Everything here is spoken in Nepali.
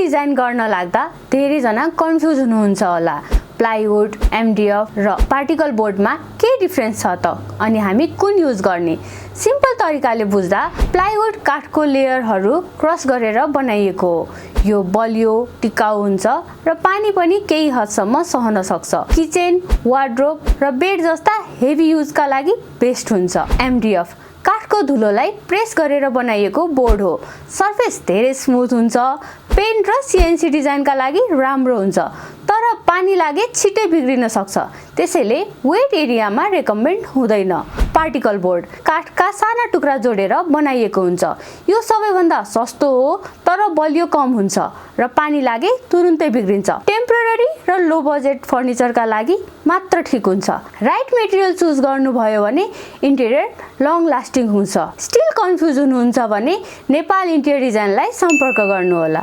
डिजाइन गर्न लाग्दा धेरैजना कन्फ्युज हुनुहुन्छ होला। प्लाइवुड, एमडिएफ र पार्टिकल बोर्डमा के डिफरेन्स छ त अनि हामी कुन युज गर्ने? सिम्पल तरिकाले बुझ्दा प्लाइवुड काठको लेयरहरू क्रस गरेर बनाइएको हो। यो बलियो, टिकाउ हुन्छ र पानी पनि केही हदसम्म सहन सक्छ। किचन, वार्डरोब र बेड जस्ता हेभी युजका लागि बेस्ट हुन्छ। एमडिएफ काठको धुलोलाई प्रेस गरेर बनाइएको बोर्ड हो। सर्फेस धेरै स्मुथ हुन्छ। पेन्ट र सीएनसी डिजाइनका लागि राम्रो हुन्छ, तर पानी लागे छिटै बिग्रिन सक्छ। त्यसैले वेट एरियामा रेकमेन्ड हुँदैन। पार्टिकल बोर्ड काठका साना टुक्रा जोडेर बनाइएको हुन्छ। यो सबैभन्दा सस्तो हो, तर बलियो कम हुन्छ र पानी लागे तुरुन्तै बिग्रिन्छ। टेम्पररी र लो बजेट फर्निचरका लागि मात्र ठिक हुन्छ। राइट मेटेरियल चुज गर्नुभयो भने इन्टेरियर लङ लास्टिङ हुन्छ। स्टिल कन्फ्युज हुनुहुन्छ भने नेपाल इन्टेरियर डिजाइनलाई सम्पर्क गर्नुहोला।